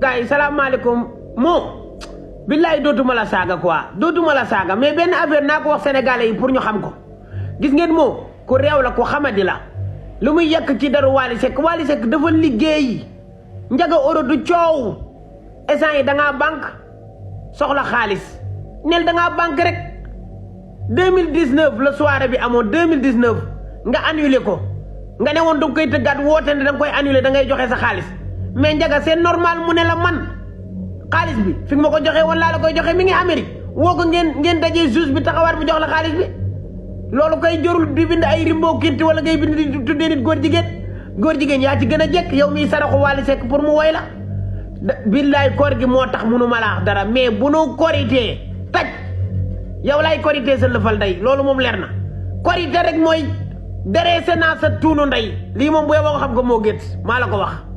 gars salaamaaleykum moo billaay dootuma la saaga quoi dootuma la saaga mais benn affaire naa ko wax sénégalais yi pour ñu xam ko gis ngeen moo ku réew la ku xamadi la lu muy yàq ci daru Wally Seck dafa liggéey njaga euro du coow essence yi da ngaa banque soxla xaalis nel da ngaa banque rek 2019 la soirée bi amoon 2019 nga annulé ko nga ne woon da nga koy tëggaat woote ne da nga koy annulé da ngay joxe sa xaalis mais njaga c'est normal mu ne la man xaalis bi fi nga ma ko joxee woon laa la koy joxe mi ngi Amérique woo ko ngeen dajee juge bi taxawaat bu jox la xaalis bi loolu koy jorul di bind ay rimbo kinti wala ngay bind di tuddee nit góor jigéen yaa ci gën a jekk yow miy saraxu Wally Seck pour mu woy la billaay koor gi moo tax munu ma la wax dara mais bu nu koritee taj yow lay korité sa lëfal ndey loolu moom leer na korité rek mooy dereese naa sa tuunu ndey lii moom bu yeboo xam ko moo gét maa la ko wax